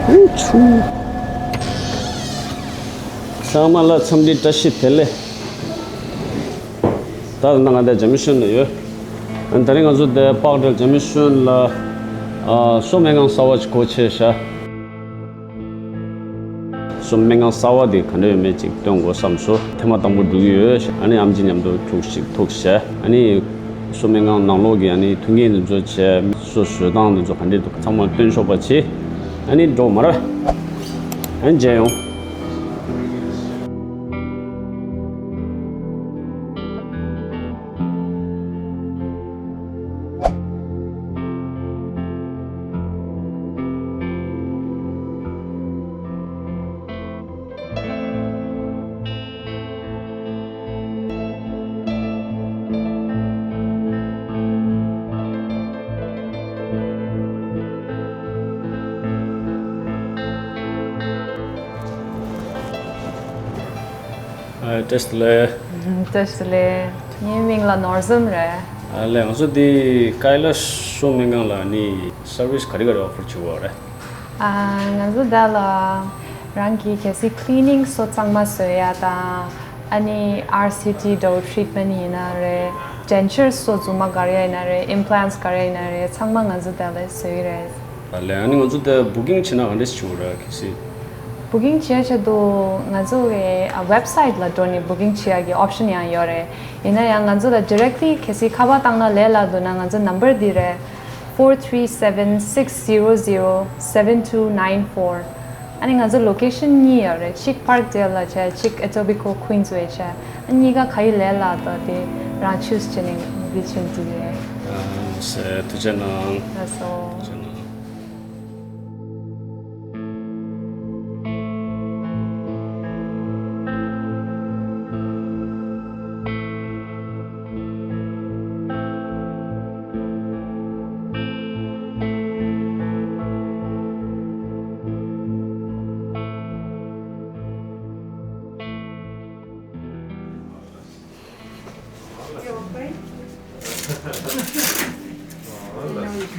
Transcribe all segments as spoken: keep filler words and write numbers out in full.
ཨུ་ཆུ། ཚང་མ་ལ་འཚམས་འདྲི་བཀྲ་ཤིས་བདེ་ལེགས། ད་ལྟ་ང་དང་ཇ་མི་ཤོན་ལ་ཡོད། ཨ་ནི་དེ་རིང་ང་ཚོ་དེ་པག་ཌལ་ཇ་མི་ཤོན་ལ། ཨ། སོ་སྨན་ཁང་གསར་བ་ཅིག་སྒོ་ཕྱེ་ཤག་སོ་སྨན་ཁང་གསར་བ་དེ་ག་འདྲ་ཡོད་མེད་ཅིག་སྟོན་དགོས་བསམ་སོང་། ཐེངས་མ་དང་པོ་འགྲོ་གི་ཡོད། ཨ་ནི་ཨམ་ཆི་མཉམ་དུ་ཐུག་ཞིག་ཐུག་ཤག་ཨ་ནི་སོ་སྨན་ཁང་ནང་ལོགས་ཀྱི་ཨ་ནི་མཐུན་རྐྱེན་དེ་ཚོ་བྱས། སོ་བཟོ་སྟངས་དེ་ཚོ་ག་འདྲ་འདུག་ཚང་མ་སྟོན་ཆོག་པ་བྱེད། ཨ་ནི་འགྲོ་མར། ཨ་ནི་མཇལ་ཡོང་། ཨ། བཀྲ་ཤིས་བདེ་ལེགས། བཀྲ་ཤིས་བདེ་ལེགས། ངའི་མིང་ལ་ནོར་འཛོམས་རེད། ཨ་ལས། ང་ཚོ་འདི་ཀའི་ལ་སོ་སྨན་ཁང་ལ་ནི་སར་བིས་ག་རེ་ག་རེ་ཨོ་ཕར་བྱེད་ཀྱི་ཡོད་རེད། ཨ། ང་ཚོ་ད་ལ་རང་གི་གལ་སྲིད་ཀི་ལི་ནིང་སོ་གཙང་མ་བཟོ་ཡ་དང་། ཨ་ནི་ཨར་སི་ཊི་འདྲ་བོ་ཊི་རིཊ་མེན་ཊི་ཡིན་ན་རེད། ཌེན་ཅར་སོ་རྫུན་མ་ག་རེ་ཡིན་ན་རེད། ཨིམ་པི་ལན་ཊི་ག་རེ་ཡིན་ན་རེད། ཚང་མ་ང་ཚོ་ད་ལ་བཟོ་གི་རེད། ཨ་ལས། ཨ་ནི་ང་ཚོ་ད་བུ་ཀིང་བྱེད་ན་ག་འདྲས་བྱེད་དགོས་རེད། གལ་སྲིད་བུ་ཀིང་བྱེད་ཆེད་དུ་ང་ཚོ་གི་ཝེབ་སའིཊ་ལ་འགྲོ་ནས་བུ་ཀིང་བྱེད་ཡ་གི་ཨོབ་ཤན་ཡང་ཡོད་རེད། ཡིན་ན་ཡང་ང་ཚོ་ལ་ཌི་རེག་ལི་གལ་སྲིད་ཁ་པར་བཏང་ན་ལས་སླ་འདུག་ན། ང་ཚོ་ནམ་བར་འདི་རེད། four three seven, six zero zero, seven two nine four། ཨ་ནི་ང་ཚོ་ལོ་ཀེ་ཤན་གཉིས་ཡོད་རེད། གཅིག་པཱརྐ་ཌེལ་ལ་བྱས། གཅིག་ཨེ་ཊོ་བི་ཀོ་ཀུན་སི་བྱས། ཨ། གཉིས་ཀ་ག་ཡི་ལས་སླ་འདུག་དེ་རང་ཆུ་སི་བྱས་ནས་འདི་བྱེད་འདི་རེད། ཨ། ལགས་སོ། ཐུགས་རྗེ་གནང་། ལགས་སོ། ཐུགས་རྗེ་གནང་།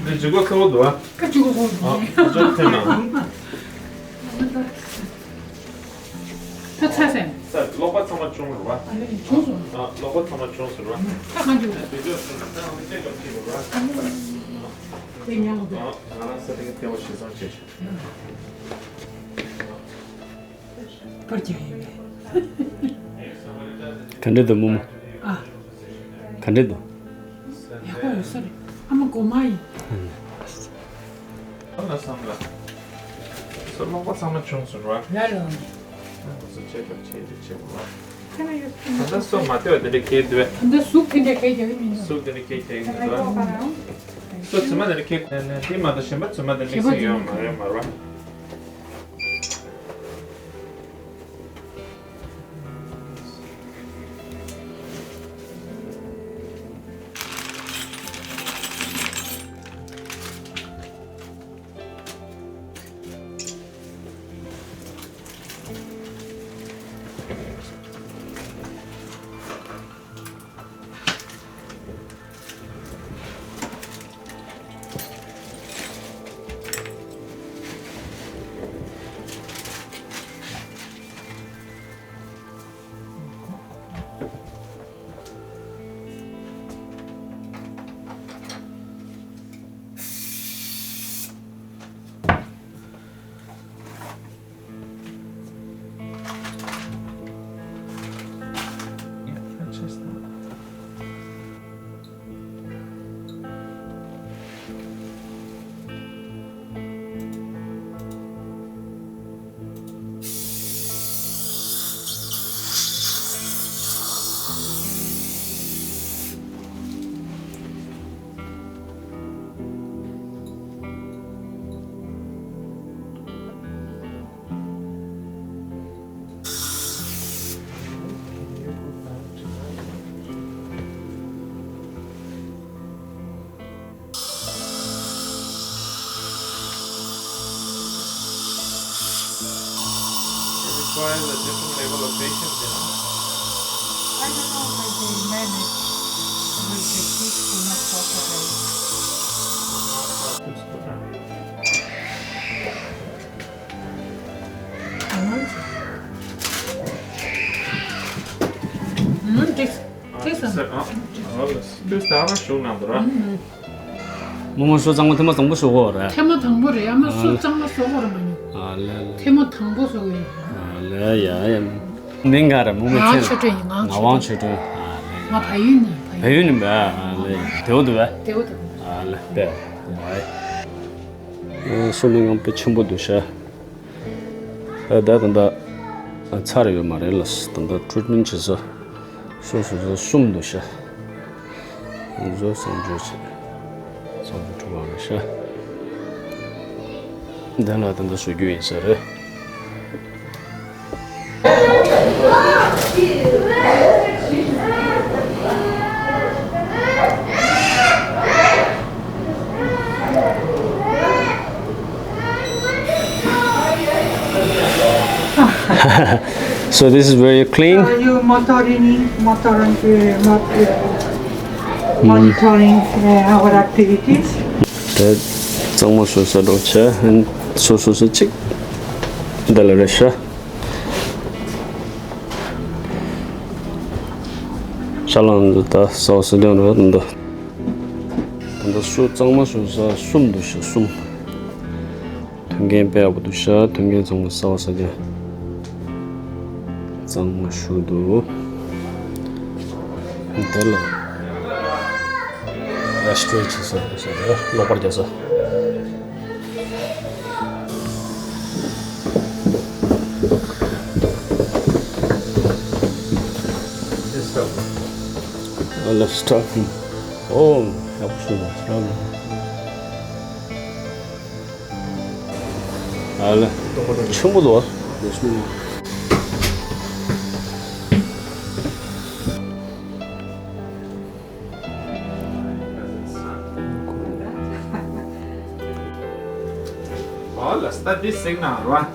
འདི་ཇུས་འགོད་ཁེ་པོ་འདུག་ཨ། ཁ་ཇུས་འགོད་ཁེ་པོ་འདུག་ཨ། ཁ་ཇུས་འགོད་ཁེ་པོ་འདུག་ཨ། ཁ་ཇུས་འགོད་ཁེ་པོ་འདུག་ད་ཚར་སོང་། ས། ཀློག་པ་ཚང་མ་བྱུང་རུང་བ། ཨ་ནི་བྱུང་སོང་། ཨ། ཀློག་པ་ཚང་མ་བྱུང་སོང་རུང་བ། ད་གང་བྱུང་རེད། དེ་ཚོ་སོང་ན་ད་ཨ་ནི་ཅེག་ལ་ཁྲིད་དགོས་རུང་བ། ཨ་ནི་དེ་ཉན་དགོས་འདུག་ཨ། ང་རང་ས་དེ་ག་ཐེངས་མ་ཞིག་བཟང་བྱས་བྱུང་། པར་རྒྱག་ཡིན་པས། ག་འདྲ་འདུག་རྨོ་མོ། ཨ། ག་འདྲ་འདུག་ཡག་པོ་ཡོད་ས་རེད། ཨ་མ་གོ་མ་ཡིན། ཨ་ལ་བསམ་ལ། སོ་ཀློག་པ་ཚང་མ་བྱུང་སོང་ར། ལ་ལ། ང་ཚོ་ཆེ་ཁབ་ཆེ་རེ་ཆེ་བ། ད་ལྟ་སོ་མ་ལྟོས་དེ་འདྲ་ཁེལ་འདུག་ད་ལྟ་གཟུགས་དེ་འདྲ་ཁེལ་རྒྱག་གི་མིན་འདུག་གཟུགས་དེ་འདྲ་ཁེལ་རྒྱག་གི་མིན་འདུག་སོ་རྫུན་མ་དེ་འདྲ་ཁེལ་ནས་དེ་མ་གཏོགས་གཞན་པ་རྫུན་མ་དེ་འདྲ་ཁེལ་ཡོད་མ་རེད་མ་རེད་བ། It requires a different level of patience, you know. I don't know if I can manage. It will take too much of a ཁྱོད་ཟ་བ་ཞུགས་གནང་འདུག་ར། རྨོ་མོ་ཤོ་གཙང་མ་ཐེངས་མ་དང་པོ་ཤོ་གོ་ར། ཐེངས་མ་དང་པོ་རེད། ཨ་མ་ཤོ་གཙང་མ་ཤོ་གོ་ར་མ་ཉོ། ཨ་ལེ་ལེ། ཐེངས་མ་དང་པོ་ཤོ་གོ་ཡིན། ཨ་ལེ་ཡ་ཡ། མིང་ག་ར་རྨོ་མོ་ཚེ། ཆོས་སྒྲོན་ཡིན། ང་ཆོས་སྒྲོན། ང་དབང་ཆོས་སྒྲོན། ཨ་ལེ། ང་བལ་ཡུལ་ནས། བལ་ཡུལ་ནས་པས། ཨ་ལེ། དེ་བོ་འདུག་པས། དེ་བོ་འདུག་ཨ་ལེ་པས། ཨ་སོ་མི་ངམ་པེ་ཆེན་པོ་འདུག་ཤ། ཨ་ད་ད་ད་ཚར་ཡོད་མ་རེད་ལ། ད་ད་ཊི་རིཊ་མེན་ཊི་བྱེད་ས། སོ་སོ་སོ་གསུམ་འདུག་ཤ། བཟོ་གསང་སྤྱོད་བྱེད། གསང་སྤྱོད་གྲུབ་པ་རེད་ཤ། འདི་ལ་ད་ད་བཟོ་རྒྱུ་ཡིན་ས་རེད། So this is where you clean? Uh, you motorini, motorin, uh, mot- uh, monitoring uh, our activities. དེ་གཙང་མ་བཟོ་ས་འགྲོ་བྱས། སོ་སོ་སོ་གཅིག་འདི་ལ་རེད་ཤག་ཤ་ལང་འདི་ད་ཟ་བ་ཟ་རྒྱུ་རེད་འདི། ད་ལྟ་སོ་གཙང་མ་བཟོ་ས་གསུམ་འདུག་ཤག་གསུམ། ཐོན་རྐྱེན་དཔེ་ཡག་པོ་འདུག་ཤག་ཐོན་རྐྱེན་ཚང་མ་ཟ་བ་ཟ་རྒྱུ་གཙང་མ་ཞིག་འདུག་དེ་ལ་ཨེ་ཤི་ཊེ་རེ་བྱེད་ས་འདུག་ཟེར་རེད། གློག་པར་རྒྱག་ས། ཨ་ལེ་སི་ཊོ་ཕིང་། ཨོ། ཡག་པོ་བྱུང་། སི་ཊོ་ཕིང་། ཨ་ལེ། ཆེན་པོ་འདུག་པ། ཨོ་ལ་སི་ཊ་ཌི་སིང་ན་ར།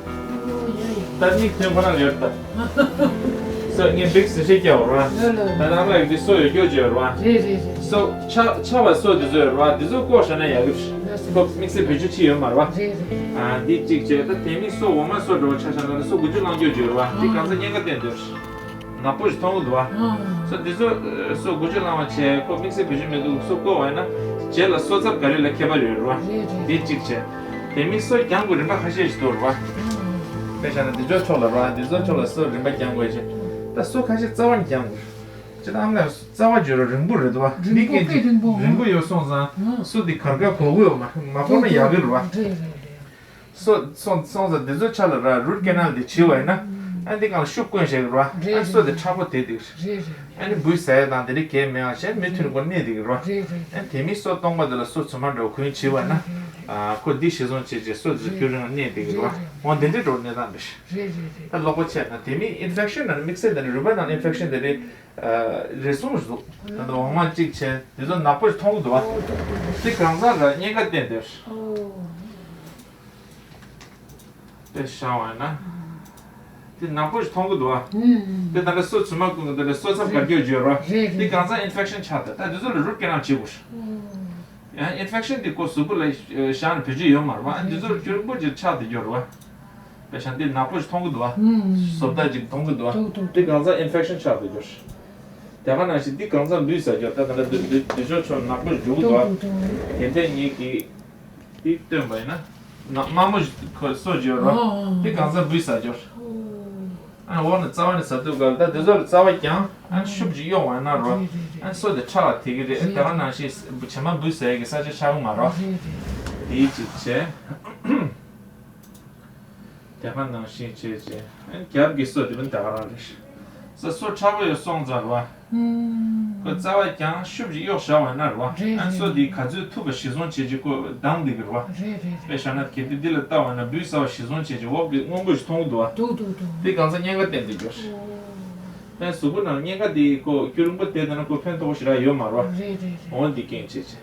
ད་ནི་ཁྱོད་ཁོ་རང་ཡོད་ད། སོ་ངས་བིག་སི་ཤེ་ཀྱ་བ་ར། ད་ནང་ལ་ཡོད་དུས་སོ་ཡོད་སྐྱོ་བྱོས་ར། རེད་རེད་རེད། སོ་ཆ་ཆ་བ་སོ་དེ་ཚོ་ཡོད་ར། དེ་ཚོ་བཀོག་བཞག་ན་ཡག་གི་རེད། ཁོ་དམིགས་བསལ་བེད་སྤྱོད་ཅི་ཡོད་མ་ར་བ། རེད་རེད། ཨ་འདི་གཅིག་བྱས། ད་དེ་མིན་སོ་འོ་མ་སོ་འདྲ་བོ་ཆ་བཞག་ན་སོ་དགུ་བཅུ་བླང་སྐྱོ་བྱོས་ར་བ། དེ་གང་ཚ་གཉན་ཁ་བསྟན་དེ་ར། ནག་པོ་ཞིག་མཐོང་གི་འདུག་བ། ཨང་། སོ་འདི་ཚོ་སོ་དགུ་བཅུ་བླང་བ་བྱས། ཁོ་དམིགས་བསལ་བེད་སྤྱོད་མི་འདུག་སོ་བཀོག་པ་ཡིན་ན་རྗེས་ལ་སོ་ཚབ་ག་རེ་ལ་ཁྱད་པར་ཡོད་རེད་བ། རེད་རེད། འདི་གཅིག་བྱས། དེ་མིན་སོ་རྒྱང་དགོས་རིམ་པ་ཁ་ཤས་ཤིག་འདུག་རེད་བ། ཨང་། དཔེ་བཞག་ན་འདི་ཚོ་ཕྱོགས་ལ་རེད་བ། འདི་ཚོ་ཕྱོགས་ལ་སོ་རིམ་པ་རྒྱང་དགོས་བྱས། ད་སོ་ཁ་ཤས་རྩ་བ་ནས་རྒྱང་དགོས། ཅི་ད་ཨ་མ་ལགས་རྩ་བ་བརྗོད་ར་རིང་པོ་རེད་འདུག་བ། རིང་པོ། འདི་སྐད་ཅིག་དཔེ་རིང་པོ། རིང་པོ་ཡོད་སོང་ཙང་། ཨང་། སོ་འདི་གར་གར་གོག་གོ་ཡོད་མ་མ་གོ་ན་ཡག་གི་རེད་བ། རེད་རེད་རེད། སོ་སོང་སོང་ཙང་འདི་ཚོ་ཆ་ལ་ར་རུ་ཊི་ཀེ་ནལ་འདི་བྱིས་པ་ཡིན་ན། ཨ་འདི་སྒང་ལ་ཤུབས་བསྐོན་བཞག་ར། རེད་ཨ་སོ་དེ་རེད། མཁྲེགས་པོ་དེ་འདུག་རེད་རེད། ཨ་ནི་འབུ་ཟ་ཡ་དང་དེ་རིགས་གས་མེད་པ་བྱས་མི་མཐུན་པོ་གནས་འདུག་ར། རེད་རེད་རེད། ཨ་དེ་མིན་སོ་སྟོང་པ་དེ་ལ་སོ་ཚོད་མ་འདྲ་བོ་གོན་བྱིས་པ་ན། རེད་རེད། ཨ་ཁོ་འདི་ཞེ་སོང་བྱེད་ཅེས་སོ་དེ་ཚོ་རེད་རེད། རྐྱུ་རིང་ལ་གནས་འདུག་ར། རེད་རེད་རེད། འོ་འདི་འདྲའི་འགྲོ་གནས་སྟངས་རེད། རེད་རེད་རེད། ད་ལོག་པ་བྱས་ན་དེ་མིན་ཨིན་ཕེག་ཤན་ན་དམིགས་བསལ་དེ་ནི་རུས་པ་ནང་ཨིན་ཕེག་ཤན་དེ་རེད། རེ་ཟུང་ཞིག་འདུག་ད་ལྟ་འོ་མ་གཅིག་བྱས་དེ་ཚོ་ནག་པོ་ཞིག་མཐོང་གི་འདུག་བ། འདི་གང་ཚང་ར་གཉན་ཁ་བསྟན་དེར། དཔེ་བཞག་པ་ཡིན་ན། འདི་ནག་པོ་ཞིག་མཐོང་གི་འདུག་བ། འདི་ད་ལྟ་སོ་ཚོད་མ་ཀུན་གྱི་འདི་ལ་སོ་ཚབ་གར་སྐྱོད་བརྗོད་ར། རེད་རེད། འདི་གང་ཚང་ཨིན་ཕེག་ཤན་ཆགས་ཏེ་ད་འདི་ཚོ་ལ་རུ་ཊི་ཀེ་ནལ་བྱེད་དགོས། ཡང་ཨིན་ཕེག་ཤན་འདི་ཁོ་གཟུགས་པོ་ལ་བཞག་ནས་བེད་སྤྱོད་ཡོད་མ་རེད་བ། འདི་ཚོ་ལ་རྒྱུན་པོ་ཅིག་ཆགས་བསྡད་རྒྱུ་རེད་བ། དཔེ་བཞག་འདི་ནག་པོ་ཞིག་མཐོང་གི་འདུག་བ། ཨུམ། བཟོ་ལྟ་ཅིག་མཐོང་གི་འདུག་བ། འདུག་འདུག་འདི་གང་ཚང་ཨིན་ཕེག་ཤན་ཆགས་བསྡད་རྒྱུ་རེད། དེ་ག་ནང་བཞིན་འདི་གང་ཚང་འབུ་ཟ་རྒྱུ་རེད། ད་ད་ལྟ་འདི་འདི་འདི་ཕྱོགས་ཕྱོགས་ནག་པོ་ཞིག་འགྲོ་གི་འདུག་བ། འདུག་འདུག་དེ་འདྲ་ཉིད་ཀྱི་འདི་སྟོན་པ་ཡིན་ན། ནག་དམར་མོ་ཞིག་ཁོ་སོ་བརྗོད་རོ། ཨོ། འདི་གང་ཚང་འབུ་ཟ་རྒྱུ་རེད། ཨོ། ཨ་འོག་ནས་རྩ་བ་ནས་ཟ་དུས་ག་ལ་ད་འདི་ཚོ་ལ་རྩ་བ་རྒྱང་། ཨ་ཤུབས་ཅིག་གཡོག་བ་ན་རོ། རེད་རེད་རེད། ཨ་སོ་དེ་ཁྲག་ལ་ཐིག་གི་རེད། རེད། དེ་ག་ནང་བཞིན་བྱེ་མ་འབུ་ཟ་ཡ་གི་ས་ཆ་ཆགས་ཀྱི་མ་རོ། རེད་རེད། དེའི་ཅིག་བྱས། དེ་ག་ནང་བཞིན་བྱས་བྱས། ཨ་རྒྱབ་ཀྱི་སོ་དེ་མིན་ད་ག་རང་རེད། ས་སོ་ཁྲག་པོ་ཡོད་སོང་ཙང་རོ། ཁོ་རྩ་བ་རྒྱང་ཤུབས་ཅིག་གཡོག་བཞག་པ་ན་རེད་བ། རེད་ཨ་སོ་རེད་དེ་རེད། ག་ཚོད་ཐུབ་པ་གཞི་བཟུང་བྱེད་ཀྱི་ཁོ་སྡང་བསྡད་ཀྱི་རེད་བ། རེད་རེད་དཔེ་རེད། བཞག་ན་གལ་ཏེ་འདི་ལ་ལྟ་བ་ན་འབུ་ཟ་བ་གཞི་བཟུང་བྱེད་ཀྱི་འོག་གི་སྔོན་པོ་ཞིག་མཐོང་གི་འདུག་བ། འདུག་འདུག་འདུག་དེ་གང་ཚང་གཉན་ཁ་བསྟན་བསྡད་ཀྱི་རེད། ཨོ། ཨ་གཟུགས་པོ་ནང་གཉན་ཁ་དེ་ཁོ་རྒྱུན་རིང་པོ་བསྡད་བསྡད་ན་ཁོ་ཕན་ཐོགས་པོ་ཞེ་དྲག་ཡོད་མ་རེད་བ། རེད་རེད་རེད། འོ་འདི་རྐྱེན་བྱས་བྱས།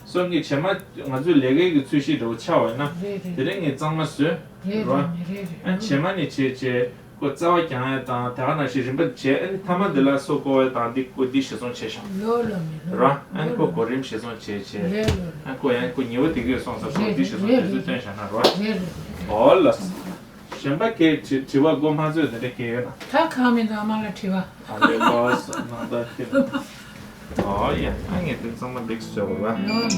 སོ་ངས་བྱེ་མ་ང་ཚོའི་ལས་ཀའི་གི་ཚོས་གཞི་འདྲ་བོ་ཆགས་པ་ཡིན་ན། རེད་རེད། དེ་རིང་ངས་གཙང་མ་བཟོས། རེད་རེད་རེད་རེད། ཨ་བྱེ་མ་ནས་བྱས་བྱས་ཁོ་རྩ་བ་རྒྱང་ཡ་དང་དེ་ག་ནང་བཞིན་རིམ་པ་བྱས། ཨ་ནི་མཐའ་མ་འདི་ལ་སོ་བཀོག་ཡ་དང་འདི་ཁོ་འདི་གཞི་བཟུང་བྱས་ཤག་ལོ་ལོ་མི་ལོ། ར་ཨ་ནི་ཁོ་གོ་རིམ་གཞི་བཟུང་བྱས་བྱས། ལོ་ལོ་ལོ། ཨ་ཁོ་ཡང་ཁོ་ཉེ་བོ་དེ་གས་སོང་ཙང་ཁོ་འདི་གཞི་བཟུང་བྱས་ཚུལ་སྟོན་བཞག་ན་ར། རེད་རེད། ཨོ་ལ། གཞན་པ་གས་དྲི་དྲི་བ་མགོ་མ་ཚོས་དེ་འདྲ་གས་ཡོད་ན། ད་གང་མི་འདུག་ཨ་མ་ལ་དྲི་བ། ཨ་ལེ་ལོ་སོ་ནང་ད་ཁྱེད། ཨོ་ཡ། ཨ་ངས་དེ་ཚང་མ་འགྲིག་སོང་བ། ལོ།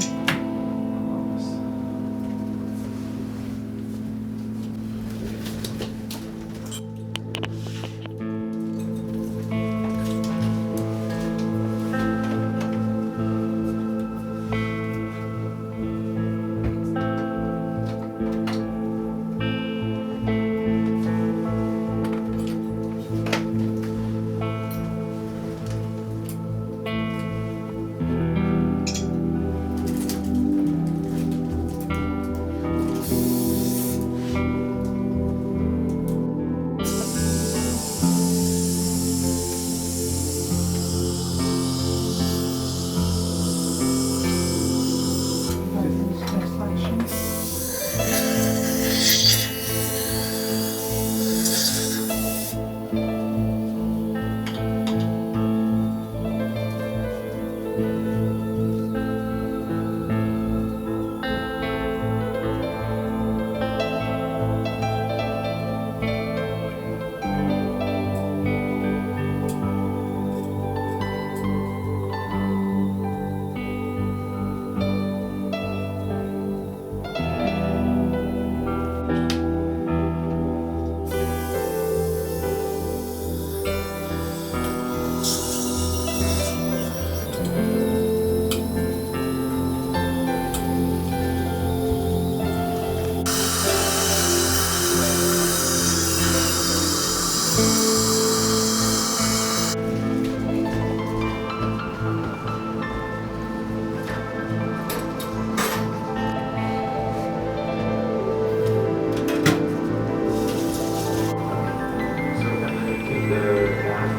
So, uh, keep the gap,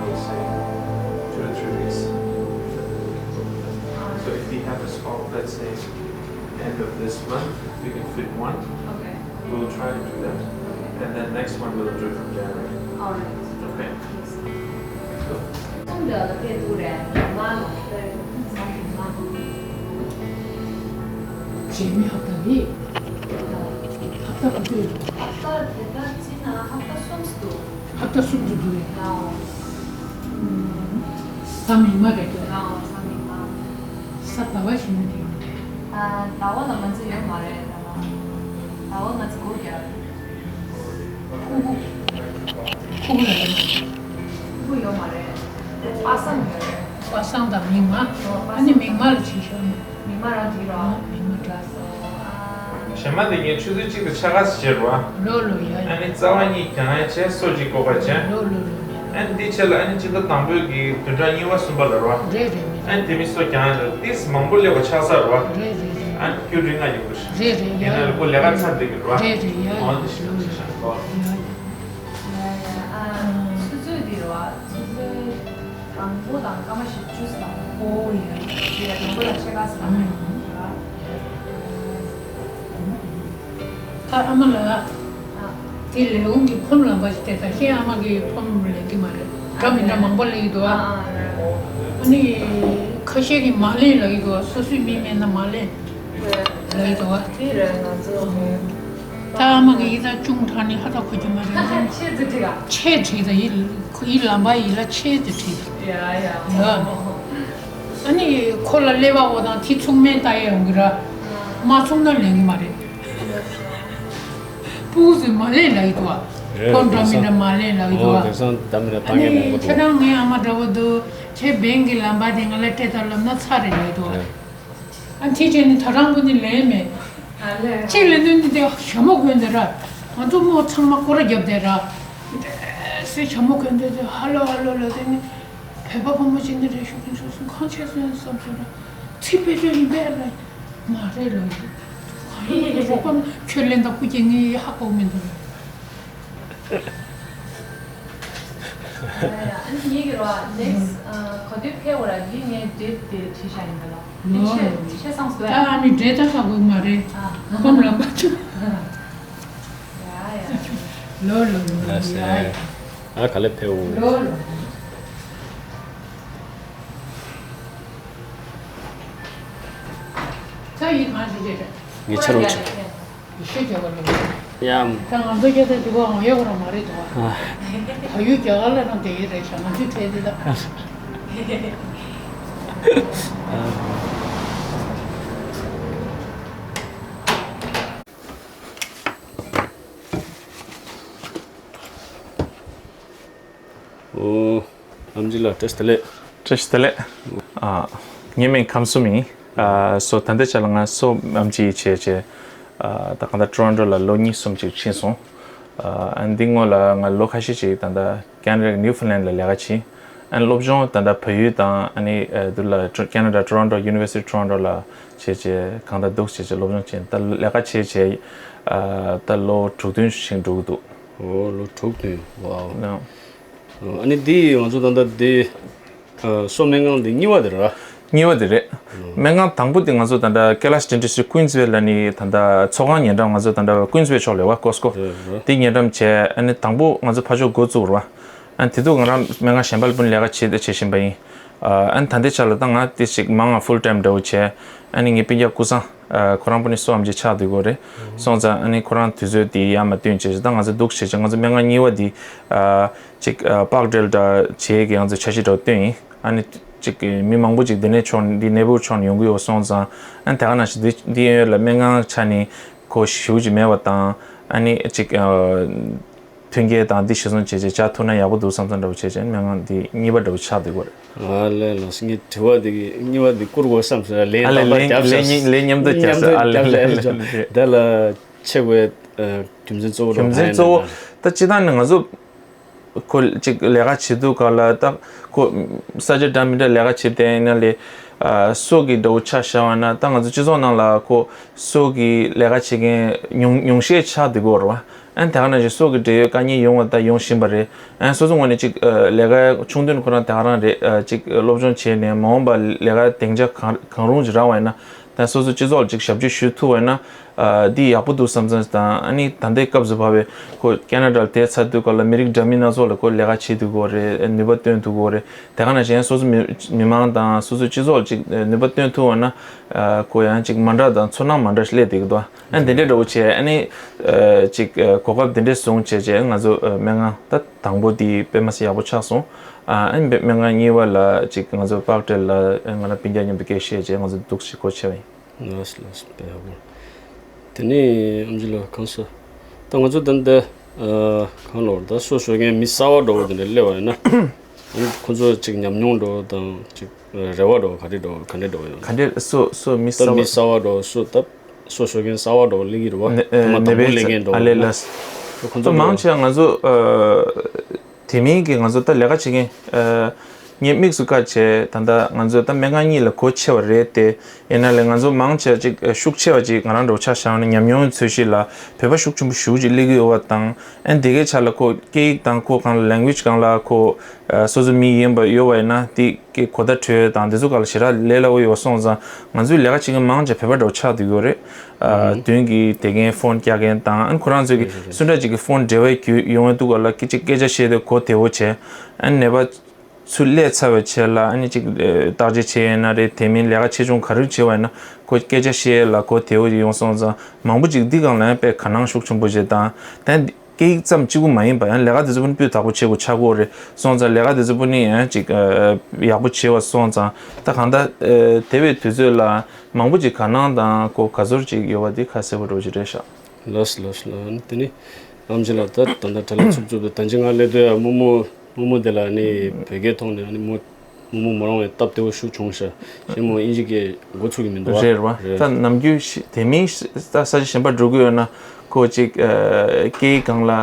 let's say, two or three weeks. So if we have a spot, let's say, end of this month, we can fit one. Okay. We'll try to do that. Okay. And then next one we'll do it from January. All right. Okay. Yes. Cool. རྗེས་མའི་ཧབ་ཏ་རེད། ཧབ་ཏ་ག་ཚོད་རེད། ཧབ་ཏ་དེ་ལྟར་བྱས་ན་ཧབ་ཏ་གསུམ་ཙམ་འདུག་ཧབ་ཏ་གསུམ་ཙམ་འདུག་རེད། ཨོ། གཟའ་མིག་དམར་རེད་འདུག་ཨོ། གཟའ་མིག་དམར། གཟའ་ཟླ་བ་ཞིག་ན་དེ་ཡོང་དེ། ཨ། ཟླ་བ་ལ་ང་ཚོ་ཡོད་མ་རེད། ཟླ་བ་ང་ཚོ་སྒོ་རྒྱབ། ཕྲུ་གུ། ཕྲུ་གུ་ལ་ཡོད་མ་རེད། ཕྲུ་གུ་ཡོད་མ་རེད། པ་སངས་ཡོད་རེད། པ་སངས་དང་མིག་དམར། ཨ་ནི་མིག་དམར་ལ་བྱེད་ཤོག་མིག་དམར་རང་འགྲིག་རོགས། མིག་དམར་འདྲ། གཞན་མ་དེ་ངས་ཆུ་ཚོད་གཅིག་དང་ཕྱེད་ཀ་ཙམ་བྱས་རོགས། ལོ་ལོ་ཡ། ཨ་ནི་རྩ་བ་གཉིས་གྱང་ཡ་བྱས། སོ་གཅིག་བཀོག་པ་བྱས། ལོ་ལོ་ལོ། ཨ་ནི་འདི་བྱས་ལ་ཨ་ནི་སྤྱི་ཟླ་དང་པོའི་གི་བདུན་ཕྲག་གཉིས་པ་གསུམ་པ་ལ་རོགས། རེད་རེད། མི་ཨ་ནི་དེ་མིན་སོ་གྱང་ཡ་ལ་ཏིས་མང་པོ་སླེབས་པ་ཆགས་ས་རོགས། རེད་རེད་རེད། ཨ་ནི་རྒྱུ་རིང་ང་ཡོང་གི་རེད། རེད་རེད་ཡ། ཡིན་ན་ལ་ཁོ་ལས་ཀ་ཚར་བསྡད་ཀྱི་རོགས། རེད་རེད་ཡ། འོ་འདི་ཞིག་ཡ་ཆ་ཤ་ཡ་རོགས། ཡ་ཡ། ཨ། ཆུ་ཚོད་འདི་རེད་བ། ཆུ་ཚོད་དང་པོ་དང་སྐར་མ་བཞི་བཅུ་ཙམ། ཨོ་ཡ། དེ་ཡ་དང་པོ་དང་ཕྱེད་ཀ་ཙམ། ཨ། ད་ཨ་མ་ལགས། ཨ། དེ་ལས་ཁུངས་ཀྱི་ཕོམ་ལམ་པ་ཞིག་དེ་ད་ཤེས། ཨ་མ་གི་ཕོམ་ལེན་གི་མ་རེད། འདྲ་མི་འདྲ་མང་པོ་ལེན་གི་འདུག་ཨ། ཨ། ཨ་ནི་ཁ་ཤས་ཀྱིས་མ་ལེན་ལབ་ཀྱི་འདུག་ཨ། སོ་སོའི་མི་མེད་ན་མ་ལེན་ལབ་ཀྱི་འདུག་ཨ། དེ་རེད། ང་ཚོ་ད་ཨ་མ་གི་ཡིད་ད་ཅུང་དྲག་ནས་ཧ་ད་གོ་རྒྱུ་མ་རེད། ཆེད་དུ་བྲིས་ག་ཆེད་བྲིས་ད། ཡིད་ཡིད་ལམ་པ་ཡིད་ལ་ཆེད་དུ་བྲིས། ཡ་ཡ། ཡ། ཨ་ནི་ཁོ་ལ་ཀླད་པ་འོ་དང་དེ་ཚུགས་མེད་ལྟ་ཡ་ཡོང་གི་ར། མ་ཚུགས་ན་ལེན་གི་མ་རེད། སྤུ་གུ་ཚོས་མ་ལེན་ལབ་ཀྱི་འདུག་ཨ། རེད། ཁོ་འདྲ་མི་འདྲ་མ་ལེན་ལབ་ཀྱི་འདུག་ཨ། ཨོ། དེང་སང་འདྲ་མི་འདྲ་ཨ་ནི་ཁྱེད་རང་ངའི་ཨ་མ་འདྲ་བོ་འདུག་ཁྱེད་བན་གྱི་ལམ་པ་དེ་ང་ལ་སྤྲད་དང་ལབ་ན་ཚར་རེད་ལབ་ཀྱི་འདུག་ཨ། ཨ་ནི་དེ་བྱས་ནས་ད་རང་པོ་ནི་ལེན་མེད། ཨ་ལས། གཅིག་ལེན་དོན་ནི་དེ་ཞྭ་མོ་གོན་དེ་ར། ང་ཚོ་མོ་ཚང་མ་སྐོར་ར་བརྒྱབ་དེ་ར། དེ་སེ་ཞྭ་མོ་གོན་དེ་དེ་ཧ་ལོ་ཧ་ལོ་ལབ་དེ་ནི། བོད་པ་ཕོ་མོ་ཅིག་འདི་འདྲ་ཞུ་གིན་སོང་སོང་། གང་བྱས་སོང་བསམ་སོང་ར། ཚིག་བེད་སྤྱོད་ཡིན་པས་ལ། མ་རེད་ལོ་ཡིན། གང་ཡིན་རོགས་པ་ཁྱོད་ལེན་དང་སྐུ་རྒྱལ་ངའི་ཧ་གོ་མི་འདུག་ཨ་ནི་ངེད་ཀྱི་རོ་ནེགསི་ག་དུས་ཕེབས་འོ་ར། འདི་ངས་འབྲེལ་དེ་བྲིས་བཞག་ཡིན་པ་ལོ། འདི་ལོ་ཆེ་ཆེ་སང་སྟོད། ད་ཨ་ནི་འབྲེལ་ད་ཧ་གོ་མ་རེད། ཨ། ཁོམ་ལ་མ་བྱུང་། ཡ་ཡ། ལོ་ལོ་ལོ། ལ་སེ། ཡ་ཡ། ཨ་ག་ལེ་ཕེབས་འོ། ལོ་ལོ། ཚ་ཡི་གང་ཞིག་རེད། ངས་ཆ་རུ་ཆ། ཡི་ཤེས་རྒྱ་གར་ལ་ཡོད། ཡ། ད་ང་ཚོ་སྐད་ཆ་དེ་གོ་ང་ཡོད་རང་མ་རེད་དོ། ཨ། ད་ཡུལ་རྒྱ་གར་ལ་རང་དེ་ཡི་རེད་ཤག་ང་ཚོའི་གྲས་དེ་ད། ཨོ། ཨམ་ཆི་ལགས་བཀྲ་ཤིས་བདེ་ལེགས། བཀྲ་ཤིས་བདེ་ལེགས། ཨ། ངའི་མིང་ཁམས་གསུམ་ཡིན། ཨ། སོ་ད་ལྟའི་ཆ་ལ་ང་སོ་ཨམ་ཆི་བྱས་བྱས། ཨ། ད་གང་ལྟར་ཊོ་རོན་ཊོ་ལ་ལོ་གཉིས་གསུམ་ཅིག་ཕྱིན་སོང་། ཨ། འདི་སྔོན་ལ་ང་ལོ་ཁ་ཤས་ཅིག་ད་ལྟ་ཁེ་ན་ཌ་ནིའུ་ཕུ་ལན་ལ་ལས་ཀ་བྱས། ཨ། སློབ་སྦྱོང་ད་ལྟ་བལ་ཡུལ་དང་ཨ་ནི་འདི་ལ་ཁེ་ན་ཌ་ཊོ་རོན་ཊོ་ཡུ་ནི་ཝར་སི་ཊི་ཊོ་རོན་ཊོ་ལ་བྱས་བྱས་གང་ལྟར་འདུག་བྱས་བྱས་སློབ་སྦྱོང་བྱས། ད་ལས་ཀ་བྱས་བྱས། ཨ། ད་ལོ་དྲུག་བདུན་ཞིག་འགྲོ་གི་འདུག་ཨོ། ལོ་དྲུག་བདུན། ཝའོ། ཨ་ནི་འདི་ང་ཚོ་ད་ལྟ་འདི། ཨ། སོ་སྨན་ཁང་འདི་གཉིས་པ་དེ་རེད་བ། གཉིས་པ་དེ་རེད། སྨན་ཁང་དང་པོ་དེ་ང་ཚོ་ད་ལྟ་ཀེ་ལ་ཤི་ཌེན་ཊི་སི་ཊི་ཀུན་སི་ཝེལ་ལ་ནི་ད་ལྟ་ཚོགས་ཁང་ཉེ་འགྲམ་ང་ཚོ་ད་ལྟ་ཀུན་སི་ཝེལ་ཕྱོགས་ལ་ཡོད་བ། ཀོ་སི་ཀོ་རེད་རེད། དེ་ཉེ་འགྲམ་བྱས། ཨ་ནི་དང་པོ་ང་ཚོ་ཕར་ཕྱོགས་འགོ་བཙུགས་རེད་བ། ཨ་ནི་དེ་དུས་ང་རང་སྨན་ཁང་གཞན་པ་ལ་ཕར་ལས་ཀ་བྱེད་བྱེད་བཞིན་པ་ཡིན། ཨ་ནི་ད་ལྟའི་ཆ་ལ་ད་ང་དེ་ཞིག་མང་ང་ཕུལ་ཊའིམ་འདྲ་བོ་བྱས། ཨ་ནི་ངའི་སྤུན་ཀྱག་ཀུ་སང་། ཨ། ཁོ་རང་པུ་ནི་སོ་ཨམ་ཆི་ཆགས་བསྡད་ཡོད་རེད། སོང་ཙང་ཨ་ནི་ཁོ་རང་དུས་ཚོད་དེ་ཡར་མར་བསྟུན་བྱས་བྱས། ད་ང་ཚོ་འདུག་བྱས་བྱས་ང་ཚོ་སྨན་ཁང་གཉིས་པ་འདི། ཨ། ཅིག་ཨ། པཱག་ཌེལ་འདྲ་བྱས་ཀྱི་ང་ཚོ་འཆར་གཞི་འདྲ་བོ་བཏོན་ཡིན། ཨ་ནི་ཅིག་མི་མང་པོ་ཅིག་འདི་ནས་ཕྱོགས་འདི་ནེ་བོར་ཕྱོགས་ནས་ཡོང་གི་ཡོད། སོང་ཙང་ཨ་ནི་དེ་ག་ནང་བཞིན་འདི་འདི་གཡས་གཡོན་ལ་སྨན་ཁང་ཆ་ནས་ཁོ་ཞེ་པོ་ཅིག་མེད་པ་དང་། ཨ་ནི་ཅིག་ཨ། མཐུན་རྐྱེན་དང་འདི་གཞིར་བཟུང་བྱས་བྱས་བྱ་ཐུབ་ན་ཡག་པོ་འདུག་བསམ་བསམ་འདྲ་བོ་བྱས་བྱས་སྨན་ཁང་འདི་གཉིས་པ་འདྲ་བོ་ཆགས་བསྡད་ཡོད་རེད། ཨ་ལས། ལགས་སོ། ངས་དྲི་བ་འདི་གཉིས་པ་འདི་བསྐུར་དགོས་བསམ་སོང་། ལན་ཨ་ལས། རྟག་པར་ལན་རྒྱབ་ལན་ཤག་གཉིས་ལན་མཉམ་དུ་རྒྱབ་ཤག་ཨ་ལས། ལན་རྒྱབ་ལས། ལས་རྒྱབ། དེ་ལ་ཆེ་བའི་ཨ། རྒྱུ་མཚན་གཙོ་བོ་རྒྱུ་མཚན་གཙོ་བོ་ད་སྤྱིར་བཏང་ནས་ང་ཚོ་ཁོ་ཅིག་ལས་ཀ་བྱེད་དུས་སྐབས་ལ་ད་ཁོ་ས་ཆ་འདྲ་མི་འདྲ་ལས་ཀ་བྱེད་བསྡད་ཡིན་ན་ལས། ཨ། སོ་གི་འདྲ་བོ་ཆ་བཞག་པ་ན་ད་ང་ཚོ་སྤྱི་ཚོགས་ནང་ལ་ཁོ་སོ་གི་ལས་ཀ་བྱེད་མཁན་ཉུང་ཉུང་ཤས་ཆགས་བསྡད་ཀྱི་ཡོད་རེད་བ། ཨ་ནི་དེ་ག་ནང་བཞིན་སོ་གི་འབྲེལ་ཡོད་དཀའ་ངལ་ཡོང་བ་ད་ཡོང་བཞིན་པ་རེད། ཨ་ནི་སོ་སོའི་ངོས་ནས་ཅིག་ཨ། ལས་ཀ་ཆུང་དུས་ཁོ་རང་དེ་ག་རང་རེད། ཨ། ཅིག་སློབ་སྦྱོང་བྱས་ནས་མ་འོངས་པ་ལས་ཀ་སྡིངས་ཆ་གང་གང་རུང་ཅིག་རག་པ་ཡིན་ན། ད་སོ་སོ་སྤྱི་ཚོགས་ལ་ཅིག་ཞབས་ཕྱི་ཞུ་ཐུབ་པ་ཡིན་ན། ཨ། འདི་ཡག་པོ་འདུག་བསམ་བསམ་དང་། ཨ་ནི་ད་ལྟའི་སྐབས་སུ་བབས་པའི་ཁོ་ཁེ་ན་ཌ་ལ་བསྡད་ཚར་དུས་སྐབས་ལ་མི་རིགས་འདྲ་མིན་སྣ་ཚོགས་ལ་ཁོ་ལས་ཀ་བྱེད་ཐུབ་ཀྱི་ཡོད་རེད། ནུས་པ་བཏོན་ཐུབ་ཀྱི་ཡོད་རེད། དེ་ག་ནང་བཞིན་སོ་སོ་མི་མི་མང་དང་སོ་སོའི་སྤྱི་ཚོགས་ལ་ཅིག་ནུས་པ་བཏོན་ཐུབ་པ་ན། ཨ། ཁོ་ཡང་ཅིག་མ་འདྲ་དང་ཚོར་སྣང་མ་འདྲ་ཞིག་སླེབས་བསྡད་ཀྱི་འདུག་ཨ་ནི་དེ་འདྲའི་འདྲ་བོ་བྱས། ཨ་ནི་ཨ། ཅིག་ཨ། གོ་སྐབས་དེ་འདྲས་བཟུང་བྱས་བྱས་ང་ཚོ་ཨ། སྨན་ཁང་ད་དང་པོ་དེ་དཔེ་མ་སྲིད་ཡག་པོ་ཆགས་སོང་། ཨ། ཨ་ནི་སྨན་ཁང་གཉིས་པ་ལ་ཅིག་ང་ཚོ་པཱག་ཌེལ་ལ་ང་རང་སྤུན་ཀྱག་མཉམ་དུ་སྐད་བཤད་བྱས་ང་ཚོ་འདུག་སེ་སྒོ་ཕྱེ་བ་ཡིན། ལགས་སོ། ལགས་སོ། དཔེ་ཡག་པོ། དེ་ནས་ཨམ་ཆི་ལགས་གང་ཟེར། ད་ང་ཚོ་ད་ལྟ་ཨ། གང་ལབ་དགོས་རེད། ད་སོ་ཞོག་མཁན་མི་གསར་པ་འདྲ་བོ་དེ་འདྲ་སླེབས་པ་ཡིན་ན། ཨ་ནི་ཁོ་ཚོ་ཅིག་ཉམས་མྱོང་འདྲ་བོ་དང་ཅིག་རེ་བ་འདྲ་བོ་ག་འདྲ་འདྲ་བོ་ག་འདྲ་འདྲ་བོ་ཡོད། ག་འདྲ། སོ་སོ་མི་ད་གསར་མི་པ་གསར་པ་འདྲ་བོ་སོ་ད་སོ་ཞོག་མཁན་གསར་པ་འདྲ་བོ་སླེབས་ཀྱི་རེད་བ། ནེ་ཨ། ཐོག་མ་དང་པོ་སླེབས་མཁན་འདྲ་བོ་ཨ་ལས། ལགས་སོ། ཁོ་ཚོ་མང་ཆེ་བ་ང་ཚོ་ཨ། དེ་མིན་གྱི་ང་ཚོ་ད་ལས་ཀ་བྱེད་མཁན། ཨ། ངས་དམིགས་སུ་བཀར་བྱས་ད་ལྟ་ང་ཚོ་ད་སྨན་ཁང་གཉིས་ལ་སྒོ་ཕྱེ་བ་རེད་དེ། ཡིན་ན་ལས་ང་ཚོ་མང་ཆེ་བ་ཅིག་ཨ། ཤུགས་ཆེ་བ་ཅིག་ང་རང་འདྲ་བོ་ཆ་བཞག་ན་ཉམས་མྱོང་ཚོས་གཞི་ལ་བོད་པ་ཤུགས་ཆེན་པོ་ཞེ་པོ་ཅིག་སླེབས་ཀྱི་ཡོད་པ་དང་། ཨ་ནི་དེ་གའི་ཆ་ལ་ཁོ་སྐད་ཡིག་དང་ཁོ་གང་ལ་ལེང་གུ་ཨེ་ཇི་གང་ལ་ཁོ་ཨ། སོ་སོ་མི་ཡིན་པ་ཡོད་པ་ཡིན་ན་དེ་གའི་གོ་བརྡ་འཕྲོད་དང་དེ་ཚོ་གང་ལ་ཞེ་དྲག་ལས་སླ་པོ་ཡོད་པ་སོང་ཙང་། ང་ཚོའི་ལས་ཀ་བྱེད་མཁན་མང་ཆེ་བ་བོད་པ་འདྲ་བོ་ཆགས་བསྡད་ཡོད་རེད། ཨ། མདུན་གྱི་དེ་གའི་ཕོན་རྒྱག་མཁན་དང་། ཨ་ནི་ཁོ་རང་ཚོའི་གི་རེད་རེད་རེད། སུ་འདྲ་ཅིག་གི་ཕོན་འབྲེལ་བའི་བརྒྱུད་ཡོང་གི་འདུག་ག་ལ་སྐད་ཅིག་སྐད་ཆ་བཤད་དུས་གོ་བདེ་བོ་བྱས། ཨ་ནི་ནད་པ་ཚུར་སླེབས་ཚར་བའི་རྗེས་ལ་ཨ་ནི་ཅིག་ཨ། བརྟག་དཔྱད་བྱས་ཡིན་ན་རེད། དེ་མིན་ལས་ཀ་ཆེ་ཆུང་ག་རེ་བྱས་པ་ཡིན་ན་ཁོ་སྐད་ཆ་བཤད་ཡས་ལ་གོ་བདེ་བོ་ཡོང་སོང་ཙང་། མང་པོ་ཅིག་འདི་སྒང་ལ་ཡང་དཔེ་དགའ་སྣང་ཤུགས་ཆེན་པོ་བྱས་དང་། ད་སྐད་ཡིག་ཙམ་གཅིག་པུ་མ་ཡིན་པ་ཡང་ལས་ཀ་དེ་ཚོ་པུ་ནི་སྤུས་དག་པོ་བྱེད་དགོས་ཆགས་ཀྱི་ཡོད་རེད། སོང་ཙང་ལས་ཀ་དེ་ཚོ་པུ་ནི་ཡང་ཅིག་ཨ། ཡག་པོ་བྱས་པ་སོང་ཙང་། ད་གང་ལྟར་ཨ། འདས་པའི་དུས་ཚོད་ལ་མང་པོ་ཅིག་དགའ་སྣང་དང་ཁོ་དགའ་ཚོར་ཅིག་ཡོད་པ་འདི་ཁ་གསལ་པོ་འདྲ་བོ་ཅིག་རེད་ཤག་ལགས་སོ། ལགས་སོ། ལགས། ཨ་ནི་དེ་ནི་ཨམ་ཆི་ལགས་ད་ད་ལྟ་དྲ་ལམ་ཚུགས་ཚུགས་དུས་ད་ཅི་ང་སླེབས་དུས་ཡང་རྨོ་མོ་རྨོ་མོ་དེ་ལ་ནི་བོད་སྐད་ཐོག་ནས་ཨ་ནི་རྨོ་རྨོ་མོ་མོ་རང་བའི་སྟབས་བདེ་བོ་ཞེ་པོ་བྱུང་ཤག་གཞན་མོ་དབྱིན་ཇི་སྐད་མགོ་ཚོད་ཀྱི་མི་འདུག་བ། རེད་བ། རེད། ད་ནམ་རྒྱུན་ཤི་དེ་མིན་ཤི་ད་ས་ཆ་གཞན་པ་འགྲོ་གི་ཡོད་ན་ཁོ་ཅིག་ཨ། སྐད་ཡིག་སྒང་ལ་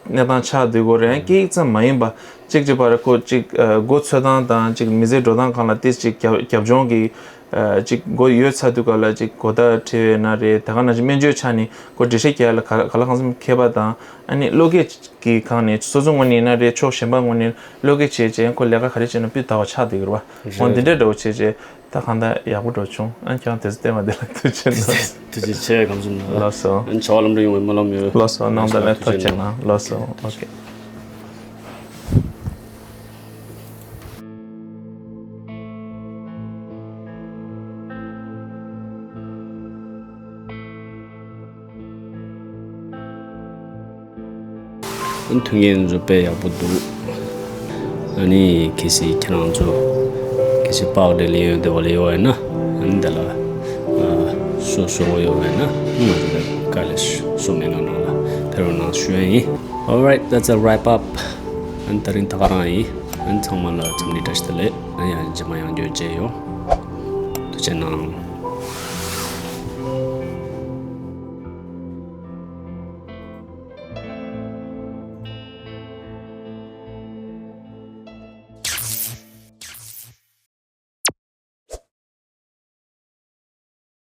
གནས་སྟངས་ཆགས་བསྡད་ཀྱི་ཡོད་རེད། སྐད་ཡིག་ཙམ་མ་ཡིན་པ་ཅིག་ཅིག་བར་ཁོ་ཅིག་ཨ། མགོ་ཚོད་སྟངས་དང་ཅིག་མི་ཚེ་འགྲོ་སྟངས་སྒང་ལ་ཏོག་ཙམ་ཅིག་རྒྱབ་རྒྱབ་ལྗོངས་ཀྱི་ཨ། ཅིག་མགོ་ཡོད་ཚར་དུས་སྐབས་ལ་ཅིག་གོ་བརྡ་འཕྲོད་ཡོད་ན་རེད། དེ་ག་ནང་བཞིན་སྨན་བཅོས་ཆ་ནས་ཁོ་འགྲེལ་བཤད་རྒྱག་ཡ་ལ་ག་ག་ལ་གང་འཚམ་མཁས་པ་དང་། ཨ་ནི་བློ་སྐྱེད་ཀྱི་སྒང་ནས་སོ་སོ་ངོས་ནས་ཡིན་ན་རེད། ཕྱོགས་གཞན་པ་ངོས་ནས་བློ་སྐྱེད་བྱས་བྱས་ཁོ་ལས་ཀ་ག་རེ་བྱས་ན་སྤུས་དག་པ་ཆགས་བསྡད་ཀྱི་ཡོད་རེད་བ། འོ་འདི་འདྲའི་འདྲ་བོ་བྱས་བྱས་ད་གང་ལྟར་ཡག་པོ་འགྲོ་བྱུང་། ཨ་ནི་ཁྱེད་རང་དེ་ཚོ་བསྟན་པ་འདི་ལ་ཐུགས་རྗེ་གནང་། ཐུགས་རྗེ་ཆེ། ཁམས་གསུམ་ལ། ལགས་སོ། ཨ་ནི་བྱ་བ་ལམ་འགྲོ་ཡོང་བའི་སྨོན་ལམ་ཡོད། ལགས་སོ། ནང་དང་ལ་ཐུགས་རྗེ་གནང་། ལགས་སོ། ཨོ་ཁེ། མཐུན་རྐྱེན་ཚོ་དཔེ་ཡག་པོ་འདུག་ཨ་ནི་གལ་སྲིད་ཁྱེད་རང་ཚོ་གལ་སྲིད་པའོ་དེ་ལས་ཡོད་དེ་བ་ལས་ཡོད་ཡོད་ན། ཨ་ནི་དེ་ལ་ཨ་སོ་སོ་ཡོད་ཡོད་ན་ང་ཚོ་ལ་དཀའ་ལས་སོ་མེད་ང་ནང་ལ་ཕེབས་རོགས་གནང་ཞུ་ཡ་ཡིན། Alright, that's a wrap up. ཨ་ནི་ད་རིང་ད་ག་རང་ཡིན། ཨ་ནི་ཚང་མ་ལ་འཚམས་འདྲི་བཀྲ་ཤིས་བདེ་ལེགས། ཨ་ནི་ཡང་རྗེས་མ་ཡང་བསྐྱར་མཇལ་ཡོང་། ཐུགས་རྗེ་གནང་།